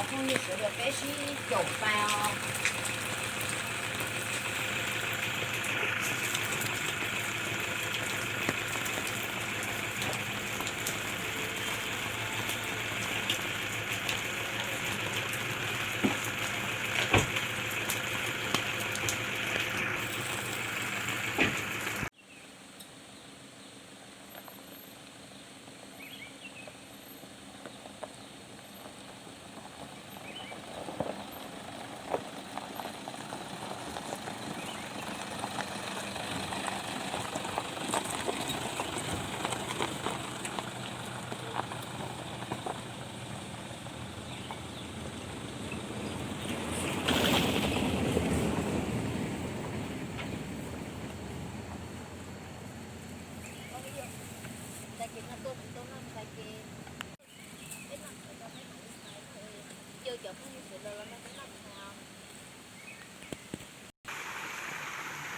Phooj ywg sawv daws peb sib caum pais os.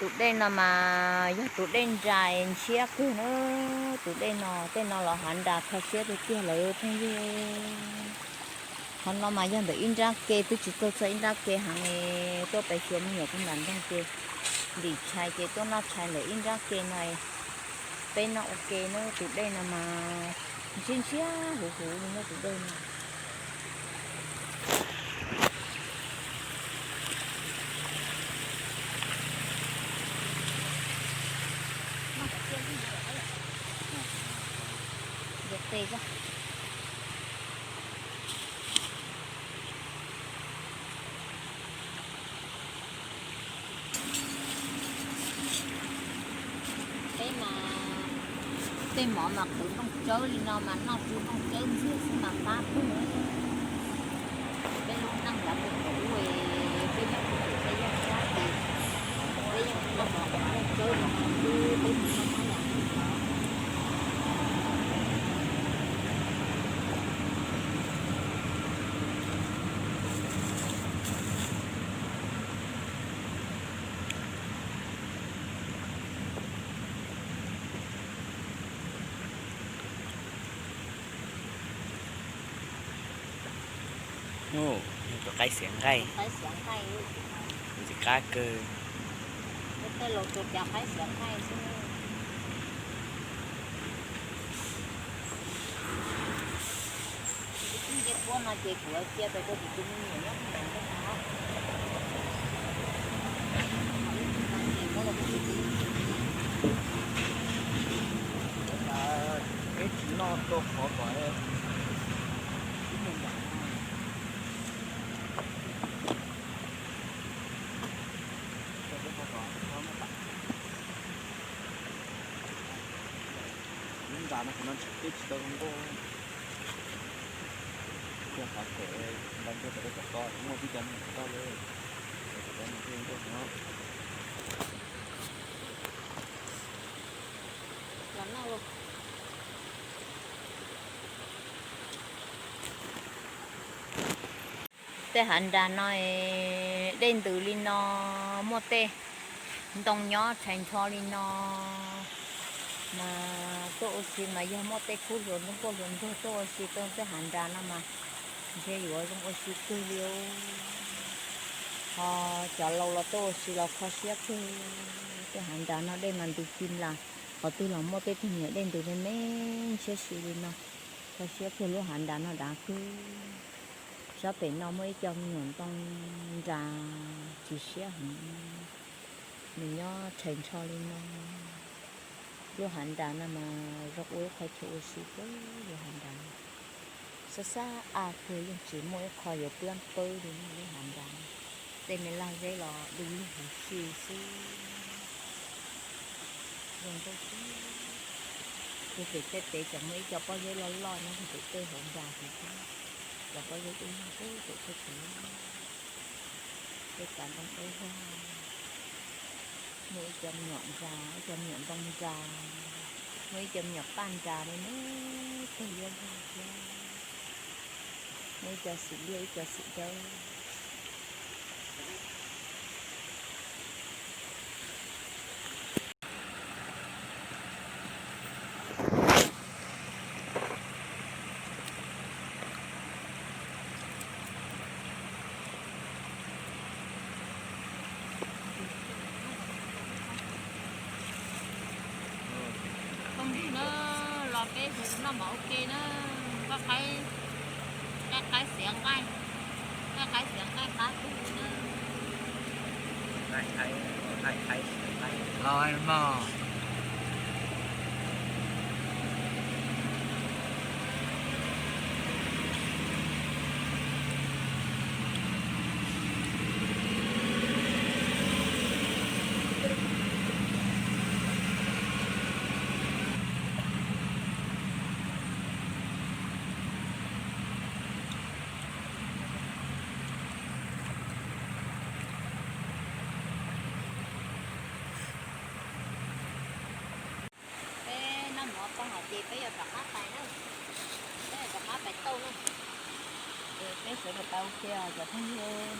Tus dej no mas yog tus dej nra ntshiab kawg na. Tus dej no, tej no los hav nras kho siab tiag tiag lawm phooj ywg. Qhov no mas yog ntawm ib nrab ke, twb tsis txog txog ib nrab ke heev, tuaj pem xyuas me nyuam kuv nram nroog ces ntim tshais ces tuaj noj tshais ntawm ib nrab ke no. Peb noj ua ke na, tus dej no mas ntshiab ntshiab huv huv li na tus dej no. Peb mas tej mov mas qhwv nplooj tsawb li no mas noj tsw nplooj tsawb ntxiag xwb mas qab kawg. Peb lub neej yav thaum ub, peb nyob teb chaws Thaib Yaj Xab ces peb yeej noj mov qhwv nplooj tsawb no xwb, peb tsis noj mov yam twg. Tus qaib xiav nqaij, ntxim qab kawg. Tus me nyuam nyob ntawm no, tus me nyuam ces muab los tus me nyuam, peb tsis noj rau qhov kom ib mus nram no. Lub nram no qhov no tsis, peb tsis tau zoo nkauj. Yog qhov kom nta nkauj tom, tom ko muaj tib co me nyuam toj lawm, tom ko no thiaj zoo nkauj no. Tej hav nras no dej ntws li no, muaj tej ntoo nyob tshais nrho li no, mas tuaj ua si mas yog muaj tej khub hluas nraug, nkauj hluas nraug tuaj ua si rau tej hav nras no mas ntshe yuav zoo ua si kawg li. Ho cov laus los tuaj ua si los kho siab kawg. Tej hav nras no dej mas ntws ci las, qhov twg los muaj tej tug me nyuam dej ntws me me ntshiab si li no, kho siab kawg lub hav nras no dav kawg. Sab pem no muaj ib co me nyuam ntoo nras tsis siab heev, nws nyob tshais nrho li no. Lub hav nras no mas zoo ua ib qho chaw ua si kawg lub hav nras no. Sab sab av kawg yeej tsis muaj ib qho yuav pliab pawb li no lub hav nras no. Tej me laj zeb los du lug huv si xwb. Zoo nkauj xwb. Puag pem tej pem tseem muaj ib co pob zeb loj loj nyob puag pem tej hauv nras thiab. Cov pob zeb dub lug pem tej pem. Tej kav ntoo dawb vog. Muaj ib co me nyuam nras, ib co me nyuam ntoo nras, muaj ib co me nyuam paj nras me me tawg liab vog thiab. Muaj ib co xim liab ib co xim dawb. Mas ua ke na, nqaij qaib, nqaij qaib xiav nqaij, nqaij qaib xiav nqaij qab tug na. Los mog. Peb noj mov tag lawm ces peb yuav rov qab pais na. Peb yuav rov qab pais tauj na. Ces peb sawv daws pais ua ke os cov phooj ywg.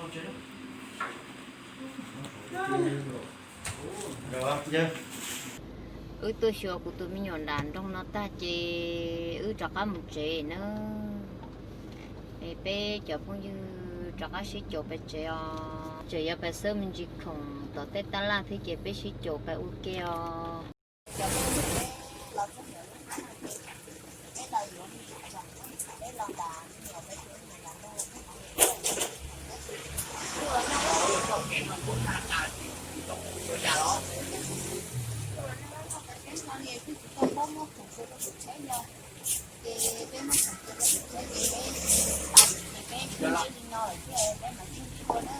Wb tuaj xyuas kuv tus me nyuam nram nroog no tag ces wb rov qab mus tsev nawb. Es peb cov phooj ywg rov qab sib caum pais tsev os. Tseem yuav pais xwb me ntsis khoom tom tej tab laj thiab ces peb sib caum pais ua ke os. Ces peb muab khoom cia rau tus tsheb ces peb, peb li no lawm thiab peb mam tseg tshuaj na.